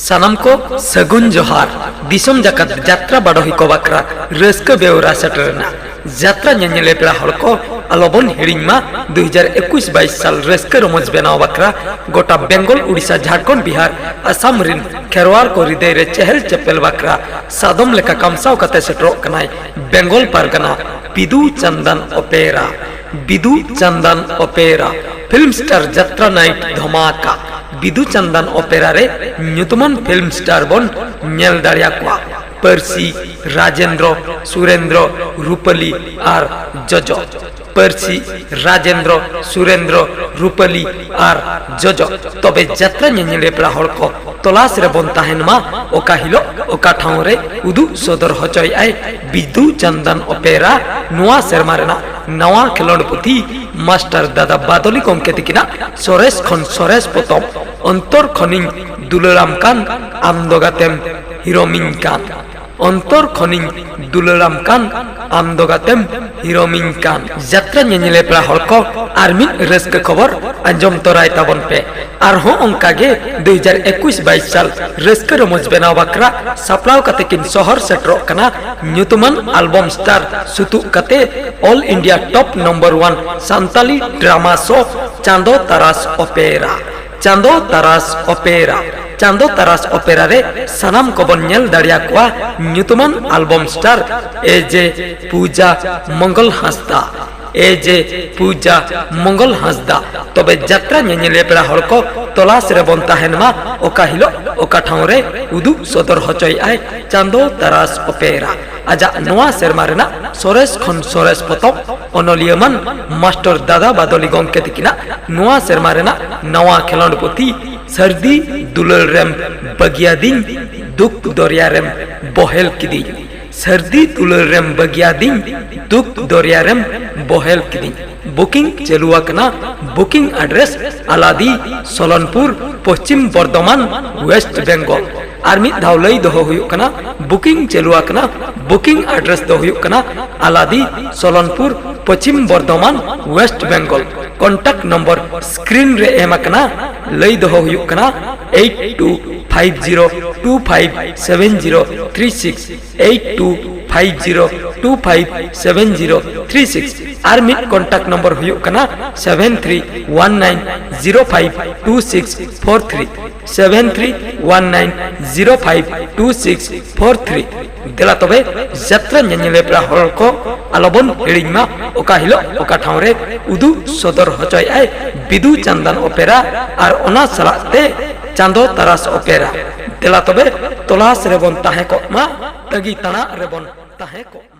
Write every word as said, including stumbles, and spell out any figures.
ᱥᱟᱱᱟᱢ ᱠᱚ ᱥᱟᱹᱜᱩᱱ ᱡᱚᱦᱟᱨ᱾ ᱫᱤᱥᱚᱢ ᱡᱟᱠᱟᱛ ᱡᱟᱛᱨᱟ ᱵᱟᱰᱚᱦᱤ ᱠᱚ ᱵᱟᱠᱷᱨᱟ ᱨᱟᱹᱥᱠᱟᱹ ᱵᱮᱣᱨᱟ ᱥᱮᱴᱮᱨ ᱮᱱᱟ᱾ ᱡᱟᱛᱨᱟ ᱧᱮᱧᱮᱞᱤᱭᱟᱹ ᱯᱮᱲᱟ ᱦᱚᱲ ᱠᱚ, ᱟᱞᱚᱵᱚᱱ ᱦᱤᱲᱤᱧ ᱢᱟ, ᱫᱩ ᱦᱟᱡᱟᱨ ᱮᱠᱩᱥ ᱵᱟᱭᱤᱥ ᱥᱟᱞ ᱨᱟᱹᱥᱠᱟᱹ ᱨᱚᱢᱚᱡᱽ ᱵᱮᱱᱟᱣ ᱵᱟᱠᱷᱨᱟ ᱜᱚᱴᱟ ᱵᱮᱝᱜᱚᱞ, ᱩᱲᱤᱥᱥᱟ, ᱡᱷᱟᱲᱠᱷᱚᱸᱰ, ᱵᱤᱦᱟᱨ, ᱟᱥᱟᱢ ᱨᱤᱱ ᱠᱷᱮᱨᱣᱟᱲ ᱠᱚ ᱦᱨᱤᱫᱟᱹᱭ ᱨᱮ ᱪᱮᱦᱮᱞ ᱪᱮᱯᱮᱞ ᱵᱟᱠᱷᱨᱟ ᱥᱟᱫᱚᱢ ᱞᱮᱠᱟ ᱠᱟᱢᱥᱟᱣ ᱠᱟᱛᱮ ᱥᱮᱴᱮᱨᱚᱜ ᱠᱟᱱᱟᱭ ᱵᱮᱝᱜᱚᱞ ᱯᱟᱨᱜᱟᱱᱟ ᱵᱤᱫᱩ ᱪᱟᱸᱫᱟᱱ ᱚᱯᱮᱨᱟ᱾ ᱵᱤᱫᱩ ᱪᱟᱸᱫᱟᱱ ᱚᱯᱮᱨᱟ, ᱯᱷᱤᱞᱢ ᱥᱴᱟᱨ ᱡᱟᱛᱨᱟ ᱱᱟᱭᱤᱴ ᱫᱷᱚᱢᱟᱠᱟ᱾ ᱵᱤᱫᱩ ᱪᱟᱸᱫᱟᱱ ᱚᱯᱮᱨᱟ ᱨᱮ ᱧᱩᱛᱩᱢᱟᱱ ᱯᱷᱤᱞᱢ ᱥᱴᱟᱨ ᱵᱚᱱ ᱧᱮᱞ ᱫᱟᱲᱮᱭᱟᱠᱚᱣᱟ᱾ ᱯᱟᱹᱨᱥᱤ, ᱨᱟᱡᱮᱱᱫᱨᱚ, ᱥᱩᱨᱮᱱᱫᱨᱚ, ᱨᱩᱯᱟᱹᱞᱤ ᱟᱨ ᱡᱚᱡᱚ᱾ ᱯᱟᱹᱨᱥᱤ, ᱨᱟᱡᱮᱱᱫᱨᱚ, ᱥᱩᱨᱮᱱᱫᱨᱚ, ᱨᱩᱯᱟᱹᱞᱤ ᱟᱨ ᱡᱚᱡᱚ᱾ ᱛᱚᱵᱮ ᱡᱟᱛᱨᱟ ᱧᱮᱧᱮᱞᱤᱭᱟᱹ ᱯᱮᱲᱟ ᱦᱚᱲ ᱠᱚ, ᱛᱚᱞᱟᱥ ᱨᱮᱵᱚᱱ ᱛᱟᱦᱮᱱ ᱢᱟ᱾ ᱚᱠᱟ ᱦᱤᱞᱳᱜ ᱚᱠᱟ ᱴᱷᱟᱶ ᱨᱮ ᱩᱫᱩᱜ ᱥᱚᱫᱚᱨ ᱦᱚᱪᱚᱭᱮᱫᱼᱟᱭ ᱵᱤᱫᱩ ᱪᱟᱸᱫᱟᱱ ᱚᱯᱮᱨᱟ, ᱱᱚᱣᱟ ᱥᱮᱨᱢᱟ ᱨᱮᱱᱟᱜ ᱱᱟᱣᱟ ᱠᱷᱮᱞᱳᱸᱰ ᱯᱩᱛᱷᱤ ᱢᱟᱥᱴᱟᱨ ᱫᱟᱫᱟ ᱵᱟᱫᱚᱞᱤ ᱜᱚᱢᱠᱮ ᱛᱤᱠᱤᱱᱟᱜ ᱥᱚᱨᱮᱥ ᱠᱷᱚᱱ ᱥᱚᱨᱮᱥ ᱯᱚᱛᱚᱵ ᱚᱱᱛᱚᱨ ᱠᱷᱚᱱᱤᱧ ᱫᱩᱞᱟᱹᱲᱟᱢ ᱠᱟᱱ, ᱟᱢ ᱫᱚ ᱜᱟᱛᱮᱢ ᱦᱤᱨᱚᱢᱤᱧ ᱠᱟᱱ᱾ ᱚᱱᱛᱚᱨ ᱠᱷᱚᱱᱤᱧ ᱫᱩᱞᱟᱹᱲᱟᱢ ᱠᱟᱱ, ᱟᱢ ᱫᱚ ᱜᱟᱛᱮᱢ ᱦᱤᱨᱚᱢᱤᱧ ᱠᱟᱱ᱾ ᱡᱟᱛᱨᱟ ᱧᱮᱧᱮᱞᱤᱭᱟᱹ ᱯᱮᱲᱟ ᱦᱚᱲ ᱠᱚ, ᱟᱨ ᱢᱤᱫ ᱨᱟᱹᱥᱠᱟᱹ ᱠᱷᱚᱵᱚᱨ ᱟᱸᱡᱚᱢ ᱛᱚᱨᱟᱭ ᱛᱟᱵᱚᱱ ᱯᱮ᱾ ᱟᱨᱦᱚᱸ ᱚᱱᱠᱟ ᱜᱮ ᱫᱩ ᱦᱟᱡᱟᱨ ᱮᱠᱩᱥ ᱵᱟᱭᱤᱥ ᱥᱟᱞ ᱨᱟᱹᱥᱠᱟᱹ ᱨᱚᱢᱚᱡᱽ ᱵᱮᱱᱟᱣ ᱵᱟᱠᱷᱨᱟ ᱥᱟᱯᱲᱟᱣ ᱠᱟᱛᱮ ᱠᱤᱱ ᱥᱚᱦᱚᱨ ᱥᱮᱴᱮᱨᱚᱜ ᱠᱟᱱᱟ ᱧᱩᱛᱩᱢᱟᱱ ᱟᱞᱵᱚᱢ ᱥᱴᱟᱨ ᱥᱩᱛᱩᱜ ᱠᱟᱛᱮ ᱚᱞ ᱤᱱᱰᱤᱭᱟ ᱴᱚᱯ ᱱᱚᱢᱵᱚᱨ ᱚᱣᱟᱱ ᱥᱟᱱᱛᱟᱞᱤ ᱰᱨᱟᱢᱟ ᱥᱳ ᱪᱟᱸᱫᱚ ᱛᱟᱨᱟᱥ ᱚᱯᱮᱨᱟ᱾ ᱪᱟᱸᱫᱚ ᱛᱟᱨᱟᱥ ᱚᱯᱮᱨᱟ᱾ ᱪᱟᱸᱫᱚ ᱛᱟᱨᱟᱥ ᱚᱯᱮᱨᱟ ᱨᱮ ᱥᱟᱱᱟᱢ ᱠᱚᱵᱚᱱ ᱧᱮᱞ ᱫᱟᱲᱮᱭᱟᱠᱚᱣᱟ ᱧᱩᱛᱩᱢᱟᱱ ᱟᱞᱵᱚᱢ ᱥᱴᱟᱨ ᱮ ᱡᱮ ᱯᱩᱡᱟ ᱢᱚᱝᱜᱚᱞ ᱦᱟᱸᱥᱫᱟ᱾ ᱮ ᱡᱮ ᱯᱩᱡᱟ ᱢᱚᱝᱜᱚᱞ ᱦᱟᱸᱥᱫᱟ᱾ ᱛᱚᱵᱮ ᱡᱟᱛᱨᱟ ᱧᱮᱧᱮᱞᱤᱭᱟᱹ ᱯᱮᱲᱟ ᱦᱚᱲ ᱠᱚ, ᱛᱚᱞᱟᱥ ᱨᱮᱵᱚᱱ ᱛᱟᱦᱮᱱ ᱢᱟ᱾ ᱚᱠᱟ ᱦᱤᱞᱳᱜ ᱚᱠᱟ ᱴᱷᱟᱶ ᱨᱮ ᱩᱫᱩᱜ ᱥᱚᱫᱚᱨ ᱦᱚᱪᱚᱭᱮᱫᱼᱟᱭ ᱪᱟᱸᱫᱚ ᱛᱟᱨᱟᱥ ᱚᱯᱮᱨᱟ᱾ ᱟᱡᱟᱜ ᱱᱚᱣᱟ ᱥᱮᱨᱢᱟ ᱨᱮᱱᱟᱜ ᱥᱚᱨᱮᱥ ᱠᱷᱚᱱ ᱥᱚᱨᱮᱥ ᱯᱚᱛᱚᱵ, ᱚᱱᱚᱞᱤᱭᱟᱹ ᱢᱟᱱ ᱢᱟᱥᱴᱚᱨ ᱫᱟᱫᱟ ᱵᱟᱫᱚᱞᱤ ᱜᱚᱢᱠᱮ ᱛᱤᱠᱤᱱᱟᱜ ᱱᱚᱣᱟ ᱥᱮᱨᱢᱟ ᱨᱮᱱᱟᱜ ᱱᱟᱣᱟ ᱠᱷᱮᱞᱳᱸᱰ ᱯᱩᱛᱷᱤ ᱥᱟᱹᱨᱫᱤ ᱫᱩᱞᱟᱹᱲ ᱨᱮᱢ ᱵᱟᱹᱜᱤᱭᱟᱫᱤᱧ, ᱫᱩᱠ ᱫᱚᱨᱭᱟ ᱨᱮᱢ ᱵᱚᱦᱮᱞ ᱠᱤᱫᱤᱧ᱾ ᱥᱟᱹᱨᱫᱤ ᱫᱩᱞᱟᱹᱲ ᱨᱮᱢ ᱵᱟᱹᱜᱤᱭᱟᱫᱤᱧ, ᱫᱩᱠ ᱫᱚᱨᱭᱟ ᱨᱮᱢ ᱵᱚᱦᱮᱞ ᱠᱤᱫᱤᱧ᱾ ᱵᱩᱠᱤᱝ ᱪᱟᱹᱞᱩ ᱟᱠᱟᱱᱟ ᱵᱩᱠᱤᱝ ᱟᱰᱨᱮᱥ ᱟᱞᱟᱫᱤ, ᱥᱚᱞᱚᱱᱯᱩᱨ, ᱯᱚᱪᱷᱤᱢ ᱵᱚᱨᱫᱷᱚᱢᱟᱱ, ᱳᱭᱮᱥᱴ ᱵᱮᱝᱜᱚᱞ᱾ ᱟᱨ ᱢᱤᱫ ᱫᱷᱟᱣ ᱞᱟᱹᱭ ᱫᱚᱦᱚ ᱦᱩᱭᱩᱜ ᱠᱟᱱᱟ, ᱵᱩᱠᱤᱝ ᱪᱟᱹᱞᱩ ᱟᱠᱟᱱᱟ᱾ ᱵᱩᱠᱤᱝ ᱟᱰᱨᱮᱥ ᱫᱚ ᱦᱩᱭᱩᱜ ᱠᱟᱱᱟ ᱟᱞᱟᱫᱤ, Salanpur, Paschim Bardhaman, West Bengal. Contact number screen ᱨᱮ ᱮᱢ ᱟᱠᱟᱱᱟ, ᱞᱟᱹᱭ ᱫᱚᱦᱚ ᱦᱩᱭᱩᱜ ᱠᱟᱱᱟ eight two five zero two five seven zero three six, eight two five zero two five seven zero three six᱾ ᱟᱨ ᱢᱤᱫ ᱠᱚᱱᱴᱟᱠᱴ ᱱᱚᱢᱵᱚᱨ ᱦᱩᱭᱩᱜ ᱠᱟᱱᱟ seven three one nine zero five two six four three, seven three one nine zero five two six four three᱾ ᱫᱮᱞᱟ ᱛᱚᱵᱮ, ᱡᱟᱛᱨᱟ ᱧᱮᱧᱮᱞᱮ ᱯᱮᱲᱟ ᱦᱚᱲ ᱠᱚ, ᱟᱞᱚᱵᱚᱱ ᱦᱤᱲᱤᱧ ᱢᱟ, ᱚᱠᱟ ᱦᱤᱞᱳᱜ ᱚᱠᱟ ᱴᱷᱟᱶ ᱨᱮ ᱩᱫᱩᱜ ᱥᱚᱫᱚᱨ ᱦᱚᱪᱚᱭᱮᱫᱼᱟᱭ ᱵᱤᱫᱩ ᱪᱟᱸᱫᱟᱱ ᱚᱯᱮᱨᱟ ᱟᱨ ᱚᱱᱟ ᱥᱟᱞᱟᱜ ᱛᱮ ᱪᱟᱸᱫᱚ ᱛᱟᱨᱟᱥ ᱚᱯᱮᱨᱟ᱾ ᱫᱮᱞᱟ ᱛᱚᱵᱮ, ᱛᱚᱞᱟᱥ ᱨᱮᱵᱚᱱ ᱛᱟᱦᱮᱸ ᱠᱚᱜ ᱢᱟ, ᱛᱟᱺᱜᱤ ᱛᱟᱲᱟᱜ ᱨᱮᱵᱚᱱ ᱛᱟᱦᱮᱸ ᱠᱚᱜ ᱢᱟ᱾